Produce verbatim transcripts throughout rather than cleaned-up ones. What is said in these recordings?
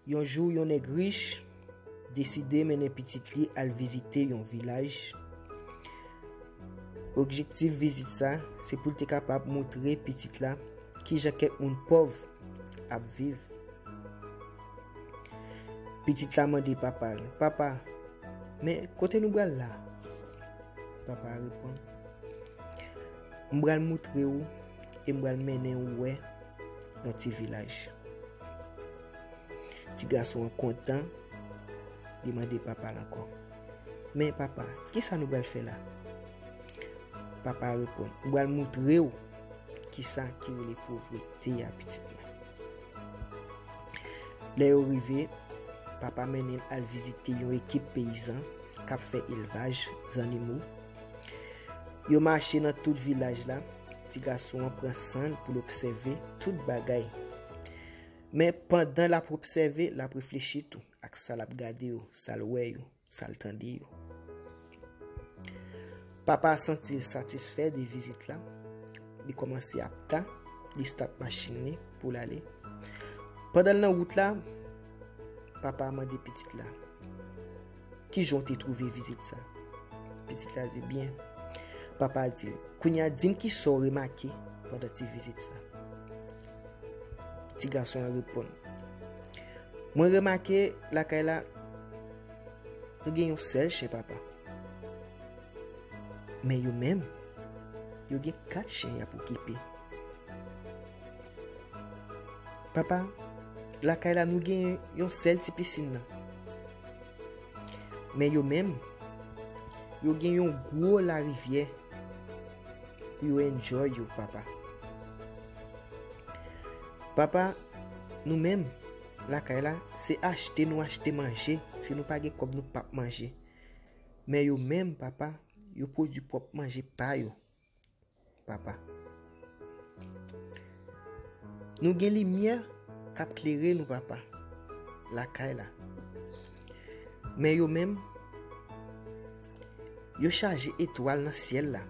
Yon jou, yon nèg rich deside mennen pitit li al vizite yon vilaj. Objektif vizit sa, se pou l te kapab montre pitit la kijan kèk moun pòv ap viv. Pitit la mande papa l, "Papa, men kote nou pral la?" Papa a reponn, "M pral moutre w e m pral mennen w wè yon ti vilaj." Ti gason an kontan, li mande papa l ankò, "Men papa, kisa nou pral fè la?" Papa a reponn, "M pral moutre w kisa ki rele povrete a, pitit mwen." Lè yo rive, papa mennen l al vizite yon ekip peyizan k ap fè elvaj zannimo. Yo mache nan tout vilaj la, ti gason an pran san l pou l obsève tout bagay. Men pandan l ap obsève, l ap reflechi tou ak sa l ap gade yo, sa l wè yo, sa l tande yo. Papa a santi l satisfè de vizit la. Li kòmanse ap ta, li stat machin li pou l ale. Pandan l nan wout la, papa a mande pitit la, "Kijan w te twouve vizit sa?" Pitit la di, "Byen." Papa a di l, "Kounye a, di m kisa w remake pandan ti vizit sa." Ti gason an reponn, "Mwen remake lakay la, nou gen yon sèl chen, papa. Men yo menm, yo gen kat chen y ap okipe. Papa, lakay la nou gen yon sèl ti pisin nan. Men yo menm, yo gen yon gwo larivyè pou yo enjoy yo, papa. Papa, nou menm, lakay la, se achte nou achte manje. Si nou pa gen kòb, nou p ap manje. Men yo menm, papa, yo pwodui pwòp manje pa yo, papa. Nou gen limyè k ap klere nou, papa, lakay la. Men yo menm, yo chaje etwal nan syèl la,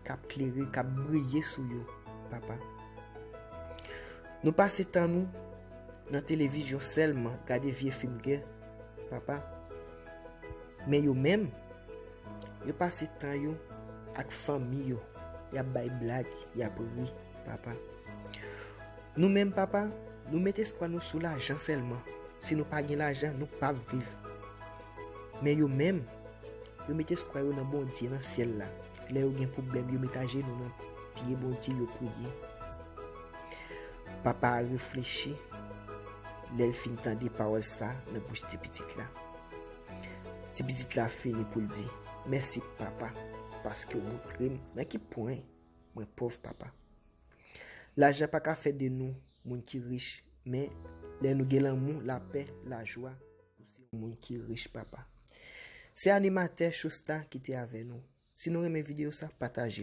k ap klere, k ap briye sou yo, papa. Nou pase tan nou nan televizyon sèlman, gade vye fim gè, papa. Men yo menm, yo pase tan yo ak fanmi yo, y ap bay blag, y ap ri, papa. Nou menm, papa, nou met espwa nou sou lajan sèlman. Si nou pa gen lajan, nou p ap viv. Men yo menm, yo met espwa yo nan Bondye nan syèl la. Lè yo gen pwoblèm, yo met ajenou nan pye Bondye, yo priye." Papa a reflechi lè l fin tande pawòl sa nan bouch ti pitit la. Ti pitit la fini pou l di, "Mèsi, papa, paske w montre m nan ki pwen mwen pòv, papa." Lajan pa ka fè de nou moun ki rich, men lè nou gen lanmou, lapè, lajwa, nou se yon moun ki rich, papa. Se animatè Chousta ki te avè nou. Si nou renmen videyo sa, pataje.